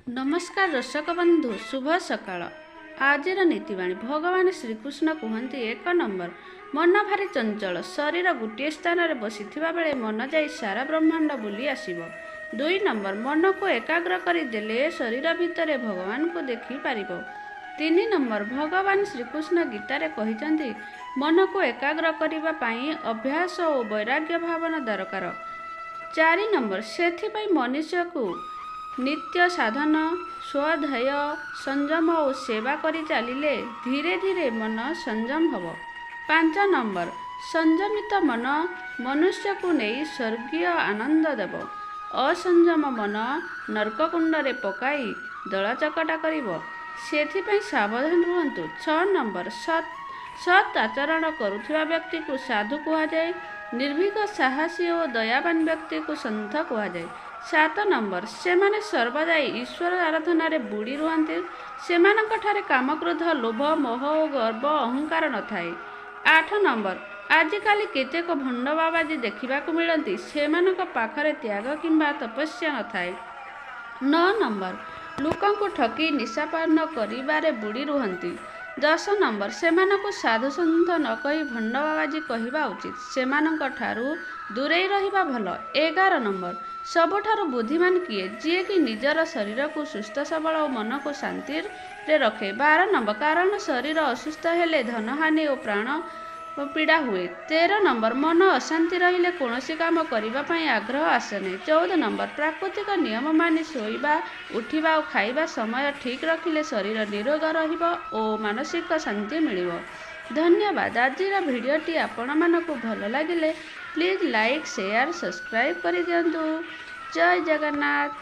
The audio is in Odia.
ନମସ୍କାର ଦର୍ଶକ ବନ୍ଧୁ, ଶୁଭ ସକାଳ। ଆଜିର ନୀତିବାଣୀ: ଭଗବାନ ଶ୍ରୀକୃଷ୍ଣ କୁହନ୍ତି, 1 ନମ୍ବର, ମନ ଭାରି ଚଞ୍ଚଳ। ଶରୀର ଗୋଟିଏ ସ୍ଥାନରେ ବସିଥିବା ବେଳେ ମନ ଯାଇ ସାରା ବ୍ରହ୍ମାଣ୍ଡ ବୁଲି ଆସିବ। 2 ନମ୍ବର, ମନକୁ ଏକାଗ୍ର କରିଦେଲେ ଶରୀର ଭିତରେ ଭଗବାନଙ୍କୁ ଦେଖିପାରିବ। 3 ନମ୍ବର, ଭଗବାନ ଶ୍ରୀକୃଷ୍ଣ ଗୀତାରେ କହିଛନ୍ତି, ମନକୁ ଏକାଗ୍ର କରିବା ପାଇଁ ଅଭ୍ୟାସ ଓ ବୈରାଗ୍ୟ ଭାବନା ଦରକାର। 4 ନମ୍ବର, ସେଥିପାଇଁ ମନୁଷ୍ୟକୁ ନିତ୍ୟ ସାଧନ, ସ୍ୱାଧ୍ୟାୟ, ସଂଯମ ଓ ସେବା କରି ଚାଲିଲେ ଧୀରେ ଧୀରେ ମନ ସଂଯମ ହେବ। 5 ନମ୍ବର, ସଂଯମିତ ମନ ମନୁଷ୍ୟକୁ ନେଇ ସ୍ୱର୍ଗୀୟ ଆନନ୍ଦ ଦେବ। ଅସଂଯମ ମନ ନର୍କକୁଣ୍ଡରେ ପକାଇ ଦଳାଚକଟା କରିବ। ସେଥିପାଇଁ ସାବଧାନ ରୁହନ୍ତୁ। 6 ନମ୍ବର, ସତ୍ ଆଚରଣ କରୁଥିବା ବ୍ୟକ୍ତିକୁ ସାଧୁ କୁହାଯାଏ। ନିର୍ଭୀକ, ସାହସୀ ଓ ଦୟାବାନ ବ୍ୟକ୍ତିକୁ ସନ୍ଥ କୁହାଯାଏ। 7 ନମ୍ବର, ସେମାନେ ସର୍ବଦା ଈଶ୍ୱର ଆରାଧନାରେ ବୁଡ଼ି ରୁହନ୍ତି। ସେମାନଙ୍କଠାରେ କାମକ୍ରୋଧ, ଲୋଭ, ମୋହ ଓ ଗର୍ବ ଅହଙ୍କାର ନଥାଏ। 8 ନମ୍ବର, ଆଜିକାଲି କେତେକ ଭଣ୍ଡ ବାବାଜୀ ଦେଖିବାକୁ ମିଳନ୍ତି। ସେମାନଙ୍କ ପାଖରେ ତ୍ୟାଗ କିମ୍ବା ତପସ୍ୟା ନଥାଏ। 9 ନମ୍ବର, ଲୋକଙ୍କୁ ଠକି ନିଶାପାନ କରିବାରେ ବୁଡ଼ି ରୁହନ୍ତି। 10 ନମ୍ବର, ସେମାନଙ୍କୁ ସାଧୁସନ୍ଥ ନ କହି ଭଣ୍ଡ ବାବାଜୀ କହିବା ଉଚିତ। ସେମାନଙ୍କ ଠାରୁ ଦୂରେଇ ରହିବା ଭଲ। 11 ନମ୍ବର, ସବୁଠାରୁ ବୁଦ୍ଧିମାନ କିଏ? ଯିଏକି ନିଜର ଶରୀରକୁ ସୁସ୍ଥ ସବଳ ଓ ମନକୁ ଶାନ୍ତିରେ ରଖେ। 12 ନମ୍ବର, କାରଣ ଶରୀର ଅସୁସ୍ଥ ହେଲେ ଧନହାନି ଓ ପ୍ରାଣ ପୀଡ଼ା ହୁଏ। 13 ନମ୍ବର, ମନ ଅଶାନ୍ତି ରହିଲେ କୌଣସି କାମ କରିବା ପାଇଁ ଆଗ୍ରହ ଆସେ ନାହିଁ। 14 ନମ୍ବର, ପ୍ରାକୃତିକ ନିୟମ ମାନି ଶୋଇବା, ଉଠିବା ଓ ଖାଇବା ସମୟ ଠିକ୍ ରଖିଲେ ଶରୀର ନିରୋଗ ରହିବ ଓ ମାନସିକ ଶାନ୍ତି ମିଳିବ। ଧନ୍ୟବାଦ। ଆଜିର ଭିଡ଼ିଓଟି ଆପଣମାନଙ୍କୁ ଭଲ ଲାଗିଲେ ପ୍ଲିଜ୍ ଲାଇକ୍, ସେୟାର, ସବସ୍କ୍ରାଇବ୍ କରିଦିଅନ୍ତୁ। ଜୟ ଜଗନ୍ନାଥ।